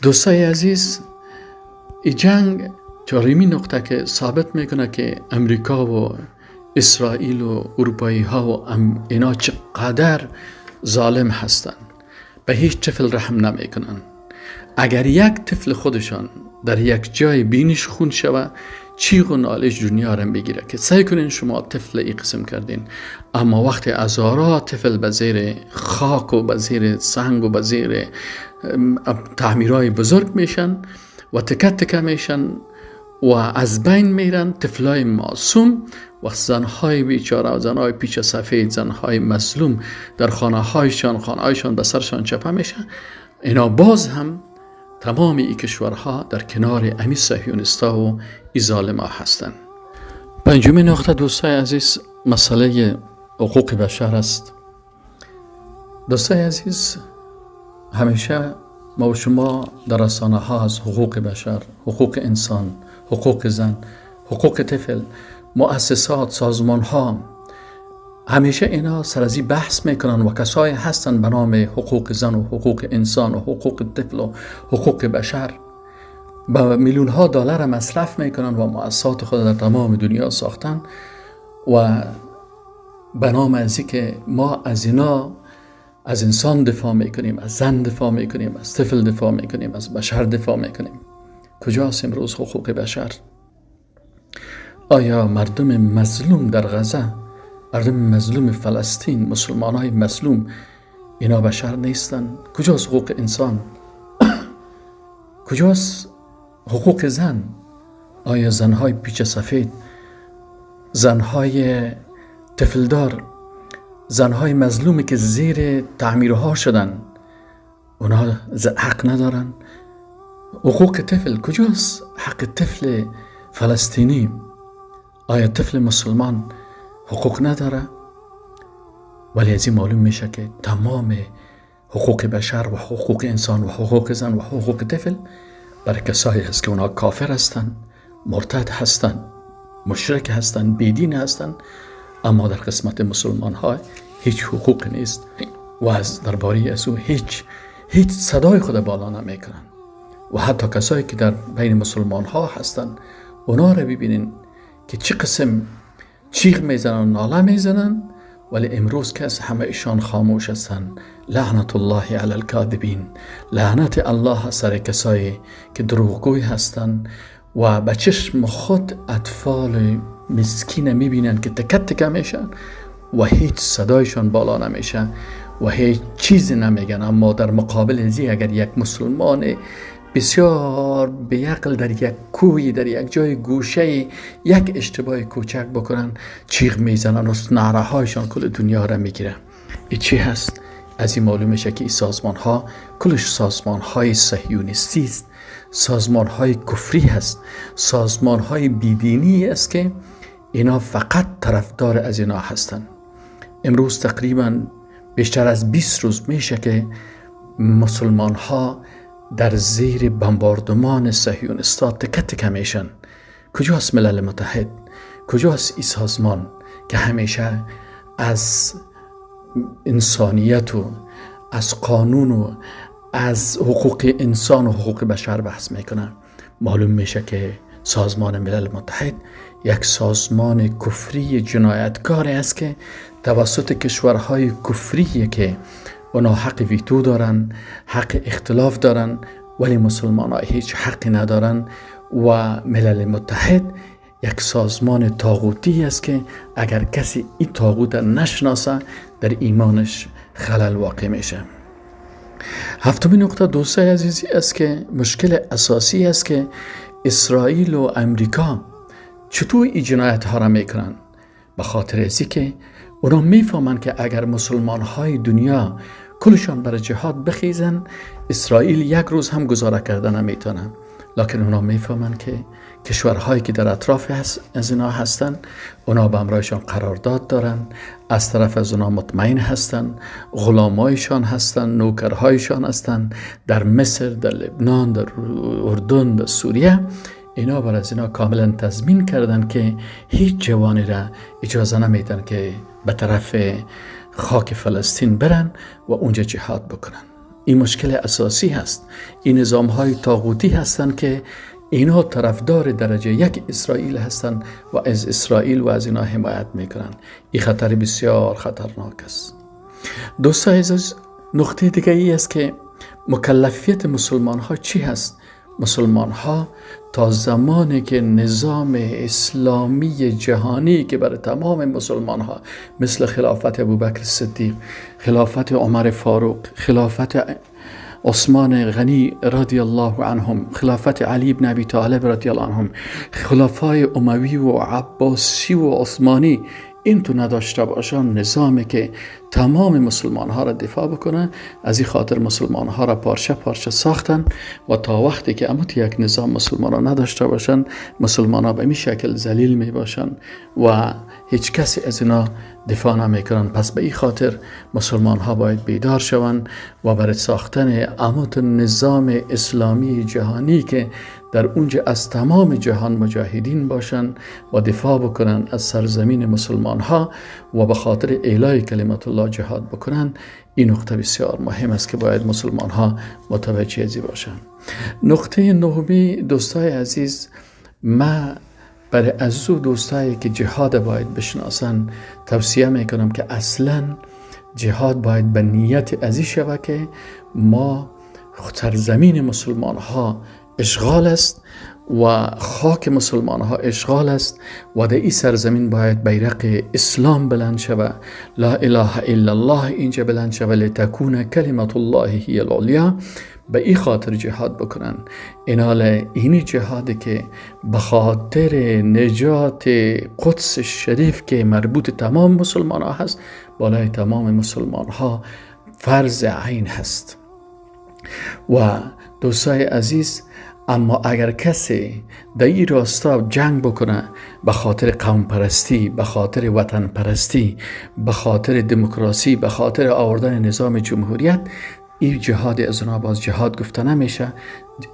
دوستای عزیز، این جنگ چهارمی نقطه که ثابت میکنه که امریکا و اسرائیل و اروپایی ها و اینا چقدر ظالم هستند، به هیچ طفل رحم نمیکنن. اگر یک طفل خودشان در یک جای بینش خون شوه، چیغ و نالش دنیا را بگیره که سعی کنین شما طفل ای قسم کردین. اما وقتی هزارها طفل به زیر خاک و به زیر سنگ و به زیر تعمیرهای بزرگ میشن و تکه تکه میشن و از بین میرن، طفلای معصوم و زنهای بیچاره و زنهای پیچ سفید، زنهای مظلوم در خانه هایشان، خانه هایشان به سرشان چپه میشه، اینا باز هم تمام این کشورها در کنار امی صهیونیستا و ای ظالما هستند. پنجمین نقطه دوستای عزیز، مسئله حقوق بشر است. دوستای عزیز، همیشه ما و شما در رسانه ها از حقوق بشر، حقوق انسان، حقوق زن، حقوق طفل، مؤسسات، سازمان ها، همیشه اینا سر از این بحث میکنن و کسایی هستن به نام حقوق زن و حقوق انسان و حقوق طفل و حقوق بشر با میلیون ها دلار مصرف میکنن و مؤسسات خود در تمام دنیا ساختن و به نام از که ما از اینا، از انسان دفاع میکنیم، از زن دفاع میکنیم، از طفل دفاع میکنیم، از بشر دفاع میکنیم. کجاست امروز حقوق بشر؟ آیا مردم مظلوم در غزه، مردم مظلوم فلسطین، مسلمان های مظلوم، اینا بشر نیستن؟ کجاست حقوق انسان؟ کجاست حقوق زن؟ آیا زنهای پیچ سفید، زنهای طفلدار، زنهای مظلومی که زیر تعمیرها شدن، اونا حق ندارن؟ حقوق طفل کجاست؟ حق طفل فلسطینی؟ آیا طفل مسلمان حقوق نداره؟ ولی از این معلوم میشه که تمام حقوق بشر و حقوق انسان و حقوق زن و حقوق طفل برای کسایی هست که اونا کافر هستن، مرتد هستن، مشرک هستن، بیدین هستن. اما در قسمت مسلمان ها هیچ حقوق نیست و از درباره از او هیچ صدای خود بالا نمیکنن. و حتی کسایی که در بین مسلمان ها هستن، اونا رو ببینین که چه قسم چیغ میزنن و ناله میزنن، ولی امروز کس همه ایشان خاموش هستن. لعنت الله علی الکاذبین، لعنت الله سر کسایی که دروغگوی هستن و به چشم خود اطفال مسکین میبینن که تکه تکه میشن و هیچ صدایشان بالا نمیشه و هیچ چیزی نمیگن. اما در مقابل ازی اگر یک مسلمان بسیار بیعقل در یک کوی، در یک جای گوشه یک اشتباه کوچک بکنن، چیغ میزنن و نعره هایشان کل دنیا را میگیره. این چی هست؟ از این معلوم میشه که این سازمان ها کلش سازمان های صهیونیستی است، سازمان های کفری هست، سازمان های بیدینی است که اینا فقط طرفدار از اینا هستند. امروز تقریبا بیشتر از 20 روز میشه که مسلمان ها در زیر بمباردمان صهیونیستا تکه تکه میشن. کجاست ملل متحد؟ کجاست این سازمان که همیشه از انسانیت و از قانون و از حقوق انسان و حقوق بشر بحث میکنه؟ معلوم میشه که سازمان ملل متحد یک سازمان کفری جنایتکار است که توسط کشورهای کفری که اونا حق ویتو دارن، حق اختلاف دارن، ولی مسلمان ها هیچ حقی ندارن. و ملل متحد یک سازمان طاغوتی است که اگر کسی این طاغوت نشناسه در ایمانش خلل واقع میشه. هفتمین نقطه دوستای عزیزی است که مشکل اساسی است که اسرائیل و امریکا چطور این جنایت ها را میکنن؟ به خاطر ازی که اونا میفهمن که اگر مسلمان های دنیا کلشان برای جهاد بخیزن، اسرائیل یک روز هم گزاره کردن نمیتونه. لکن اونا میفهمن که کشورهایی که در اطراف از اینا هستن، اونا به همراهشان قرارداد دارن، از طرف از اونا مطمئن هستن، غلامایشان هستن، نوکرهایشان هستن، در مصر، در لبنان، در اردن، در سوریه. اینا بر از اینا کاملا تضمین کردن که هیچ جوانی را اجازه نمیدن که به طرف خاک فلسطین برن و اونجا جهاد بکنن. این مشکل اساسی هست. این نظام های طاغوتی هستند که اینا طرفدار درجه یک اسرائیل هستند و از اسرائیل و از اینا حمایت میکنن. این خطر بسیار خطرناک است. دوستای عزیز، نقطه دیگه ای است که مکلفیت مسلمان ها چی هست؟ مسلمان ها تا زمانی که نظام اسلامی جهانی که برای تمام مسلمان ها مثل خلافت ابوبکر صدیق، خلافت عمر فاروق، خلافت عثمان غنی رضی الله عنهم، خلافت علی بن ابی طالب رضی الله عنهم، خلفای اموی و عباسی و عثمانی، این تو نداشته باشن نظامی که تمام مسلمان ها را دفاع بکنه. از این خاطر مسلمان ها را پارچه پارچه ساختن و تا وقتی که اموت یک نظام مسلمان ها نداشته باشن، مسلمان ها به این شکل ذلیل می باشن و هیچ کسی از اینا دفاع نمی کنن. پس به این خاطر مسلمان ها باید بیدار شوند و برای ساختن اموت نظام اسلامی جهانی که در اونجا از تمام جهان مجاهدین باشن و دفاع بکنن از سرزمین مسلمان ها و به خاطر اعلای کلمت الله جهاد بکنن، این نقطه بسیار مهم است که باید مسلمان ها متوجه ازی باشن. نقطه نهمی دوستای عزیز، ما برای از او دوستایی که جهاد باید بشناسن توصیه میکنم که اصلا جهاد باید به نیت ازی شوه که ما سرزمین مسلمان ها اشغال است و خاک مسلمان ها اشغال است و در این سرزمین باید بیرق اسلام بلند شود، لا اله الا الله اینجا بلند شود، لتکون کلمت الله هی العلیا. به این خاطر جهاد بکنن. اینال اینی جهادی که به خاطر نجات قدس شریف که مربوط تمام مسلمان ها هست، بالای تمام مسلمان ها فرض عین هست. و دوستای عزیز، اما اگر کسی در این راستا جنگ بکنه به خاطر قوم پرستی، به خاطر وطن پرستی، به خاطر دموکراسی، به خاطر آوردن نظام جمهوریت، این جهاد از اونا باز جهاد گفته نمیشه.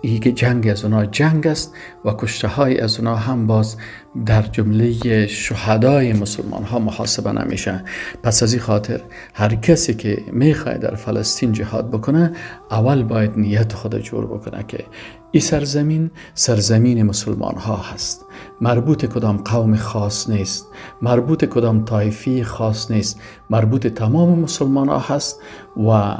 این جنگ از اونا جنگ است و کشته های از اونا هم باز در جمله شهدای مسلمان ها محاسبه نمیشه. پس از این خاطر هر کسی که میخواد در فلسطین جهاد بکنه، اول باید نیت خود جور بکنه که این سرزمین سرزمین مسلمان ها هست، مربوط کدام قوم خاص نیست، مربوط کدام طایفی خاص نیست، مربوط تمام مسلمان ها هست و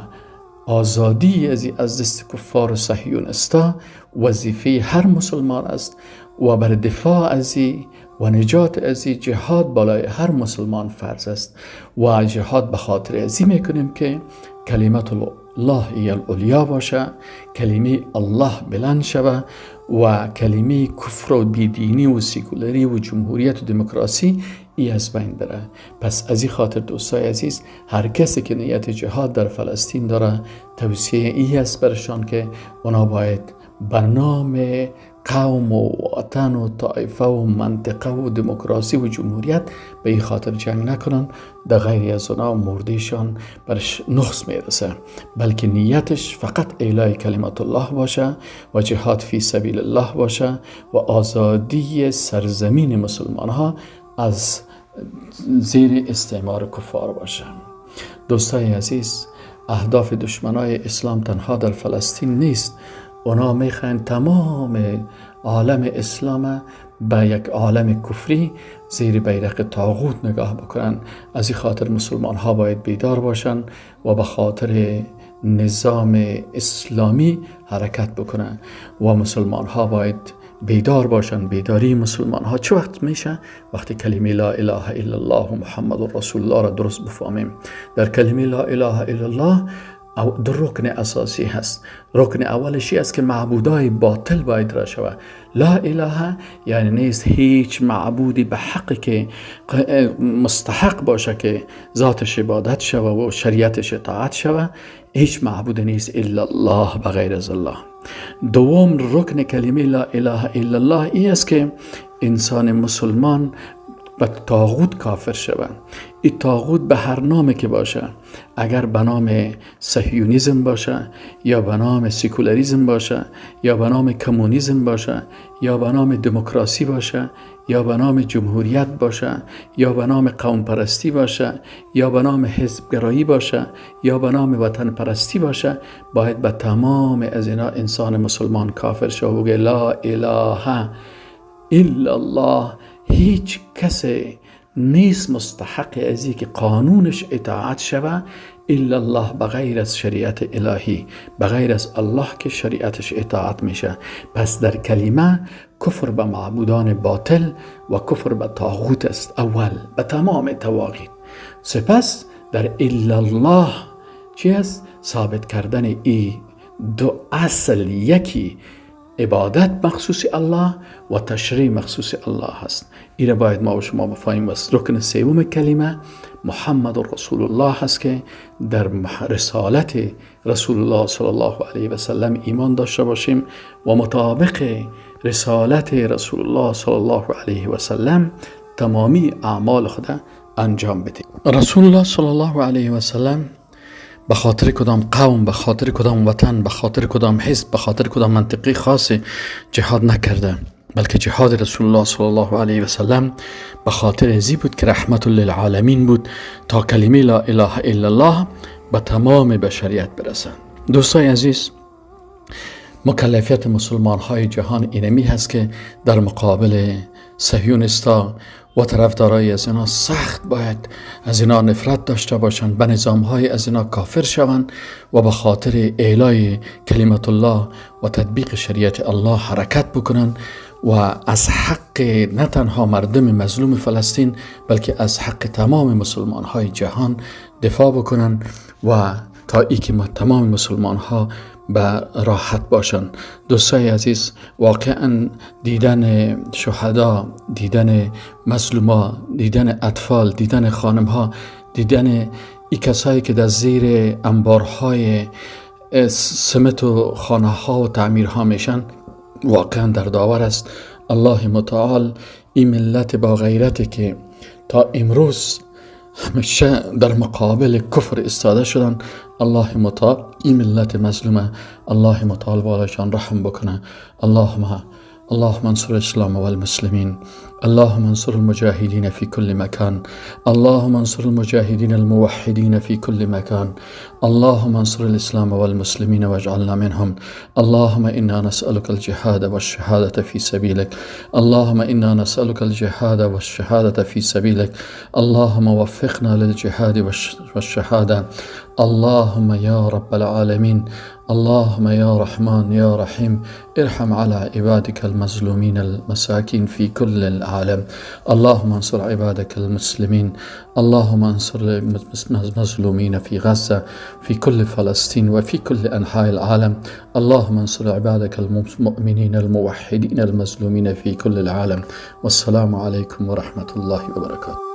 آزادی از دست کفار و صهیونیستا وظیفه هر مسلمان است و بر دفاع ازی و نجات ازی جهاد بالای هر مسلمان فرض است. و جهاد به خاطر ازی میکنیم که کلمت الله هی العلیا باشه، کلمه الله بلند شوه و کلمه کفر و بیدینی و سیکولری و جمهوریت و دموکراسی ای از بین بره. پس از این خاطر دوستای عزیز، هر کسی که نیت جهاد در فلسطین داره، توصیه ای است برشان که اونا باید برنامه قوم و وطن و طایفه و منطقه و دموکراسی و جمهوریت به این خاطر جنگ نکنن، در غیر از اونا مردیشان برش نقص میرسه، بلکه نیتش فقط اعلای کلمت الله باشه و جهاد فی سبیل الله باشه و آزادی سرزمین مسلمان ها از زیر استعمار کفار باشه. دوستای عزیز، اهداف دشمنای اسلام تنها در فلسطین نیست. اونا میخواین تمام عالم اسلام به یک عالم کفری زیر بیرق طاغوت نگاه بکنن. از این خاطر مسلمان ها باید بیدار باشن و به خاطر نظام اسلامی حرکت بکنن و مسلمان ها باید بیدار باشن. بیداری مسلمان ها چه وقت میشه؟ وقتی کلمه لا اله الا الله محمد رسول الله را درست بفهمیم. در کلمه لا اله الا الله دو رکن اساسی هست. رکن اولش است که معبودای باطل باید را شود. لا اله یعنی نیست هیچ معبودی به حق که مستحق باشه که ذاتش عبادت شود و شریعتش اطاعت شود، هیچ معبود نیست الا الله، بغیر از الله. دوم رکن کلمه لا اله الا الله ای است که انسان مسلمان به طاغوت کافر شود. این طاغوت به هر نامی که باشه، اگر به نام صهیونیسم باشه یا به نام سکولاریسم باشه یا به نام کمونیسم باشه یا به نام دموکراسی باشه یا به نام جمهوریت باشه یا به نام قوم پرستی باشه یا به نام حزبگرایی باشه یا به نام وطن پرستی باشه، باید به تمام از اینا انسان مسلمان کافر شه و بگه لا اله الا الله. هیچ کسی نیست مستحق ازی که قانونش اطاعت شوه الا الله، بغیر از شریعت الهی، بغیر از الله که شریعتش اطاعت میشه. پس در کلمه کفر به معبودان باطل و کفر به طاغوت است اول، به تمام طواغیت. سپس در الا الله چی است؟ ثابت کردن ای دو اصل، یکی عبادت مخصوص الله و تشریع مخصوص الله هست. ایره باید ما و شما بفهمیم. و رکن سوم کلمه محمد رسول الله هست که در رسالت رسول الله صلی الله علیه و سلم ایمان داشته باشیم و مطابق رسالت رسول الله صلی الله علیه و سلم تمامی اعمال خود انجام بدیم. رسول الله صلی الله علیه و سلم به خاطر کدام قوم، به خاطر کدام وطن، به خاطر کدام حزب، به خاطر کدام منطقه خاص جهاد نکرده، بلکه جهاد رسول الله صلی الله علیه و سلم به خاطر ازی بود که رحمت للعالمین بود تا کلمه لا اله الا الله به تمام بشریت برسه. دوستای عزیز، مکلفیت مسلمان های جهان اینمی هست که در مقابل صهیونیستا و طرفدارای از اینا سخت باید از اینا نفرت داشته باشند، به نظامهای از اینا کافر شوند و به خاطر اعلای کلمت الله و تطبیق شریعت الله حرکت بکنند و از حق نه تنها مردم مظلوم فلسطین بلکه از حق تمام مسلمان های جهان دفاع بکنند و تا ای که تمام مسلمان ها به راحت باشند. دوستای عزیز، واقعا دیدن شهدا، دیدن مظلوما، دیدن اطفال، دیدن خانم ها، دیدن ای کسایی که در زیر انبارهای سمت و خانه ها و تعمیرها میشن، واقعا دردآور است. الله متعال این ملت با غیرتی که تا امروز همیشه در مقابل کفر ایستاده شدن، الله متعال این ملت مظلومه، الله متعال بالایشان رحم بکنه. اللهم انصر الاسلام والمسلمين، اللهم انصر المجاهدين في كل مكان، اللهم انصر المجاهدين الموحدين في كل مكان، اللهم انصر الاسلام والمسلمين واجعلنا منهم. اللهم انا نسألك الجهاد والشهادة في سبيلك، اللهم انا نسألك الجهاد والشهادة في سبيلك، اللهم وفقنا للجهاد والشهادة. اللهم يا رب العالمين، اللهم يا رحمن يا رحيم، ارحم على عبادك المظلومين المساكين في كل العالم. اللهم انصر عبادك المسلمين، اللهم انصر المظلومين في غزة، في كل فلسطين وفي كل أنحاء العالم. اللهم انصر عبادك المؤمنين الموحدين المظلومين في كل العالم. والسلام عليكم ورحمة الله وبركاته.